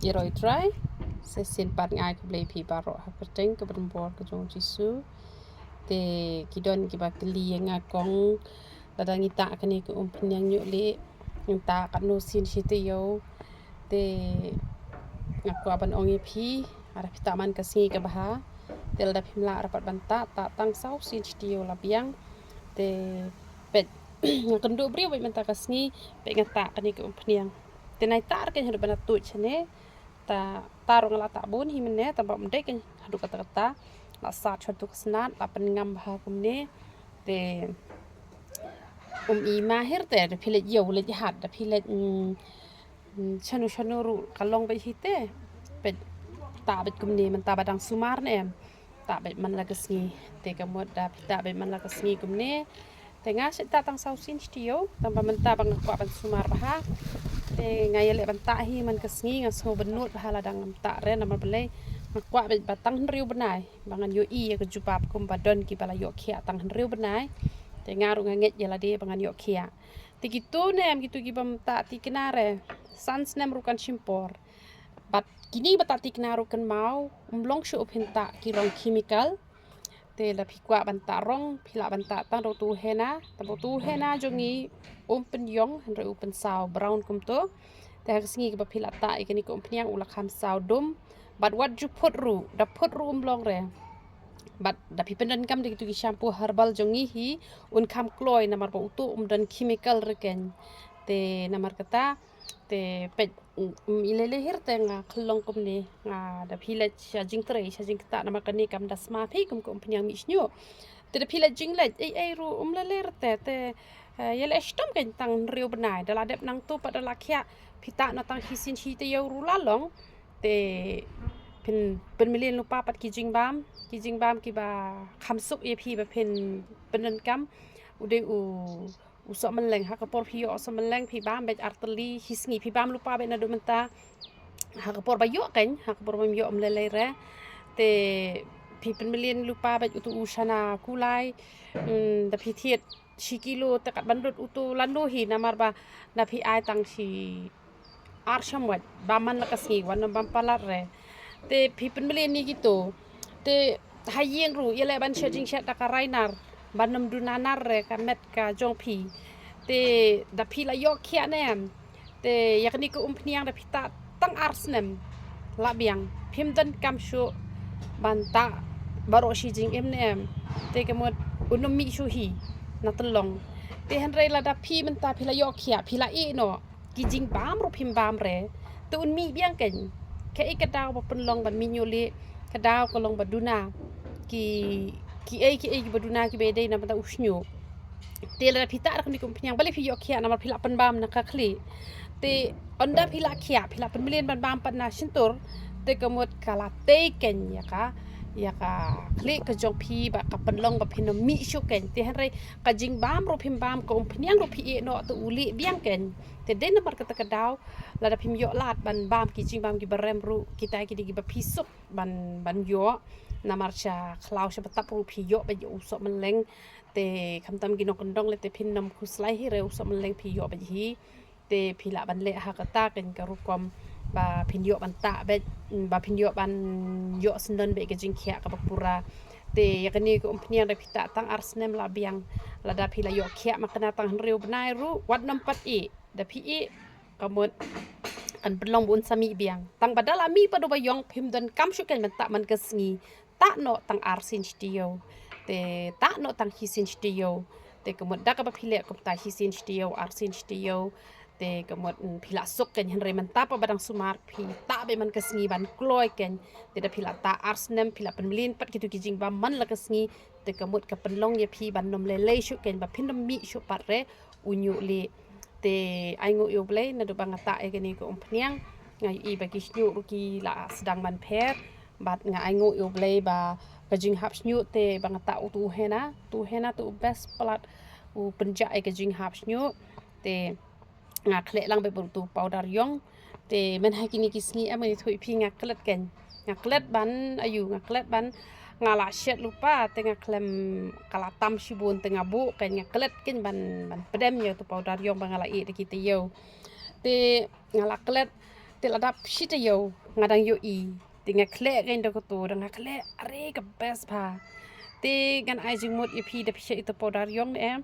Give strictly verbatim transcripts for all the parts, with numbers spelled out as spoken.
Ïaroh ïa U Trai. Sa shisien pat nga ai khublei ïa phi baroh ha ka kyrteng kaba donbor ka jong U Jisu. Te ki don kiba kylli ïa nga kong, lada ngi tah kane ka umphniang ñiuh lieh, ngi tah katno sien shi taïew. Te nga kwah ban ong ïa phi, lada phi tah man ka sngi kaba bha, te lada phim lah ruh pat ban tah, tah tang saw sien shi taïew la biang. Te peit, nga kynduh briew beit mynta ka sngi, peit nga tah kane ka umphniang. Te nai tah ruh keiñ haduh ba na tuid shane. Tah, tah ruh nga la tah bun hi mynne, tang ba ym dei keiñ haduh katta katta. La sat shatu ka snat, la pynngam bha kumne. Te um i mahir te, da phi leit ïew leit hat, da phi leit, mm, mm, shano shano ruh ka long beit hi te. Peit, tah beit kumne, mynta ba dang sumar ne em. Tah beit man la ka sngi. Te ka mut da phi tah beit man la ka sngi kumne. Te nga shait tah tang saw sien shi taïew, tang ba mynta ba nga kwah ban sumar bha. Te nga ïaleh ban tah hi man ka sngi, nga sngew bynnud bha lada ngam tah re, namar balei, nga kwah beit ba tang hynriew bnai ba ngan ïohi ïa ka jubab, kumba don kiba la ïoh khiah tang hynriew bnai. Te nga ruh nga ngeit ïa lade ba ngan ïoh khiah. Te kito ne em, kito kibym tah tikna re, san snem ruh kan shim por. Bad kine ba tah tikna ruh kynmaw, ym long shuh ba phin tah ki rong chemical. Te lada phi kwah ban tah rong, phi lah ban tah tang da utu u henna, tang ba utu u henna jong ngi um pynïong, hynrei u pynsaw brown kumto. Te ha ka sngi kaba phi la tah ïa kane ka umphniang, u la kham saw dum. Bad wat ju phut ruh, da phut ruh um long re. Bad da phi pyndonkam da kitu ki shampoo herbal jong ngi hi, un kham kloi namar ba utu um don chemical re keiñ. Te namar kata, te peit, um, um, i lei lei hir te nga khlong kumne, nga da phi leit sha jingtrei, sha jingktah, namar kane kam da sma phi kum ka umphniang mih shñiuh. Te da phi leit jingleit, ei ei ruh um lei lei hir te, te, eh, ïaleh shitom keiñ tang hynriew bnai, da la dep nangto pat da la khiah, phi tah noh tang shisien shi taïew ruh la long. Te phin pynmlien lypa pat ki jingbam, ki jingbam kiba kham suk ïa phi ba phin pyndonkam. U dei u, u sohmylleng, ha ka por phi ïoh sohmylleng phi bam beit ar tylli, hi sngi phi bam lypa beit naduh mynta. Ha ka por ba ïoh keiñ, ha ka por bym ïoh ym lei lei re. Te phi pynmlien lypa beit utu u shana kulai, mm, da phi thied shi kilo te kat ban lut utu lano hi, namar ba da phi ai tang shi ar shamwat, bam man la ka sngi, wat nym bam palat re. Te phi pynmlien ïa kito. Te ha ïing ruh, ïaleh ban shet jingshet da ka rai nar, ban nym duna nar re ka met ka jong phi. Te da phi la ïoh khiah ne em. Te ïa kane ka umphniang da phi tah tang ar snem la biang, phim donkam shuh ban tah baroh shi jingim ne em. Te ka mut un ym mih shuh hi na tyllong. Te hynrei lada phi mynta phi la ïoh khiah, phi la ïeh noh, ki jingbam ruh phim bam re, te un mih biang keiñ. Kaei ka daw ba pynlong ban mih ñiuh lieh? Ka daw ka long ba duna ki, kiei kiei kiba duna kiba ïadei na bynta u shñiuh. Te lada phi tah da kane ka umphniang, balei phi ïoh khiah? Namar phi la pynbam na ka khlieh. Te ynda phi la khiah, phi la pynmlien ban bam pat na shyntur, te ka mut ka la tei keiñ ïa ka, ïa ka khlieh ka jong phi, ba ka pynlong ba phin ym mih shuh keiñ. Te hynrei ka jingbam ruh phim bam, ka umphniang ruh phi ïeh noh, te u lieh biang keiñ. Te dei namar kata ka daw, lada phim ïoh lad ban bam ki jingbam kiba rem ruh, kita ki dei kiba phi suk ban, ban ïoh. Namar sha khlaw sha btap ruh phi ïoh beit ïa u sohmylleng. Te khamtam ki nongkyndong lei te phin nym khuslai hi re, u sohmylleng phi ïoh beit hi. Te phi lah ban leh ha kata keiñ ka rukom ba phin ïoh ban tah beit, ba phin ïoh ban ïoh syndon beit ka jingkhiah kaba pura. Te ïa kane ka umphniang da phi tah tang ar snem la biang. Lada phi la ïoh khiah ma kane tang hynriew bnai ruh, wat nym pat ïeh. Da phi ïeh, ka mut kan pynlong ba un sa mih biang. Tang ba da la mih pat u ba ïong, phim donkam shuh keiñ ban tah man ka sngi. Tah noh tang ar sien shi taïew. Te tah noh tang shisien shi taïew. Te ka mut da kaba phi leh kumta shisien shi taïew, ar sien shi taïew. Te ka mut, mm, phi la suk keiñ, hynrei mynta pat ba dang sumar phi tah beit man ka sngi ban kloi keiñ. Te da phi la tah ar snem, phi la pynmlien pat kitu ki jingbam man la ka sngi. Te ka mut ka pynlong ïa phi ban nym lei lei shuh keiñ, ba phin nym mih shuh pat re u ñiuh lieh. Te ainguh ïa U Blei naduh ba nga tah ïa kane ka umphniang, nga ïohi ba ki shñiuh ruh ki la sdang ban pher. Bad nga ainguh ïa U Blei ba ka jinghap shñiuh te ba nga tah utu u henna, utu u henna te u best palat, u pynjah ïa ka jinghap shñiuh. Te nga khleh lang beit bad utu u powder ïong. Te mynha kine ki sngi em, ngan ïathuh ïa phi, nga klet keiñ. Nga klet ban, aïu, nga klet ban, nga la shet lypa, te nga khlem, ka la tam shibun, te nga buh keiñ, nga klet keiñ ban, ban pdem ïa utu u powder ïong ba nga la ïeh da ki taïew. Te nga la klet, Te la dap shi taïew nga dang ïohi. Te nga khleh kein da katu, da nga khleh, are ka best bha. Te ngan ai jingmut ïa phi, da phi shet ïa utu u powder ïong ne em,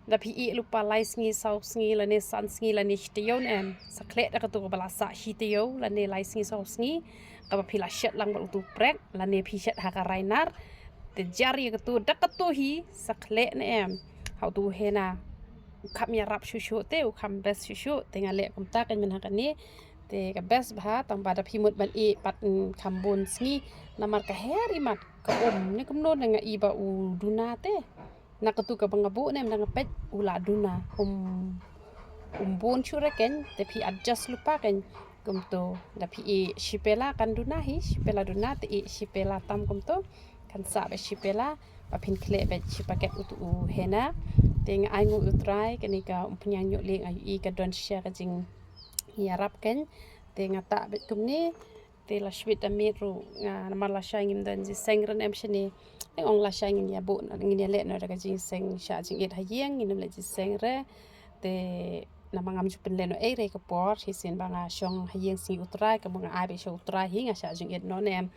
da phi ïeh lypa lai sngi, saw sngi, lane san sngi, lane shi taïew ne em, sa khleh da katu kaba la sah shi taïew lane lai sngi, saw sngi, kaba phi la shet lang bad utu u prek, lane phi shet ha ka rai nar. Te jar ïa katu, da katu hi sa khleh ne em ha utu u henna. U kham ïarap shuh shuh te, u kham best shuh shuh. Te nga leh kumta kein mynta ha kane. Te ka best bha, tang ba da phi mut ban ïeh pat, mm, kham bun sngi. Namar ka hair imat ka um, ne kumno ne nga ïeh ba u duna te. Na katu kaba nga buh ne em, da nga peit u la duna. Um, um bun shuh re kein, te phi adjust lypa kein. Kumtu, da phi ïeh shi pela kan duna hi, shi pela duna, te ïeh shi pela tam kumtu. Kan sah beit shi pela, ba phin khleh beit shi paket utu u henna. Te nga ai nguh ïa U Trai, kane ka umphniang ñiuh lieh nga ïohi ka don shisha ka jingïarap kein. Te nga tah beit kumne. Te la shibit da miet ruh, nga, namar lashai ngim don jingïaseng re ne em shane. Te nga ong lashai ngin ïa buh, ngin ïa leh noh da ka jingïaseng shah jingit ha ïing, ngin ym leh jingïaseng re. Te namar ngam ju pynleh noh ei re ka por, shisien ba nga shong ha ïing sngi U Trai, ka mut nga ai beit sha U Trai hi, nga shah jingit noh ne em.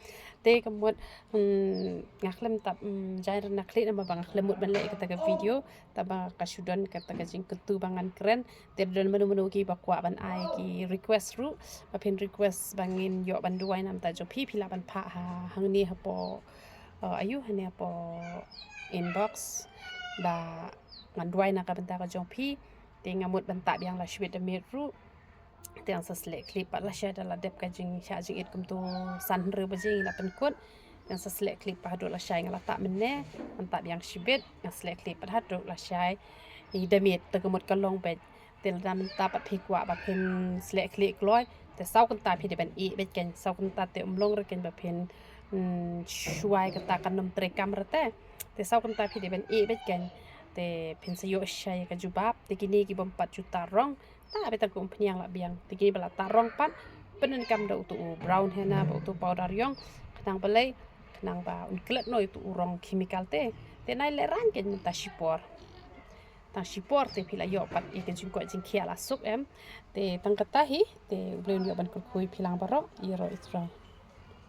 Te ka mut, hmm, nga khlem tap, hmm, jaiñ re na khlieh namar ba nga khlem mut ban leh ïa kata ka video, tang ba ka shu don kata ka jingkyntu ba ngan kren. Te don mano mano kiba kwah ban ai ki request ruh, ba phin request ba ngin ïoh ban duwai na bynta jong phi, phi lah ban phah ha, hangne hapoh, uh, aïu, hangne hapoh inbox, ba ngan duwai na ka bynta ka jong phi. Te nga mut ban tah biang la shibit da miet ruh. Te ngan sa sleh clip pat lashai da la dep ka jingshah jingit kumtu san hynriew baje ngi la pynkut. Te ngan sa sleh clip pat haduh lashai, nga la tah mynne, ngan tah biang shibit, ngan sleh clip pat haduh lashai. I da miet, te ka mut ka long beit. Te lada mynta pat phi kwah ba phin sleh clip kloi, te saw kynta phi dei ban ïeh beit kein, saw kynta te ym long re kein ba phin, mm, shuwa ïa kata kan ym trei kam re te. Te saw kynta phi dei ban ïeh beit kein. Te phin sa ïoh shisha ïa ka jubab, te kine ki bym pat ju tah rong. Tah beit tang ka umphniang la biang. Te kine ba la tah rong pat, pyndonkam da utu u brown henna bad utu u powder ïong. Khnang balei, khnang ba un klet noh ïa utu u rong chemical te. Te nai lehraiñ kein mynta shipor. Tang shipor te phi la ïoh pat ïa ka jingkoit jingkhiah la suk em. Te tang kata hi, te U Blei un ïoh ban kyrkhu ïa phi lang baroh, ïaroh ïa U Trai.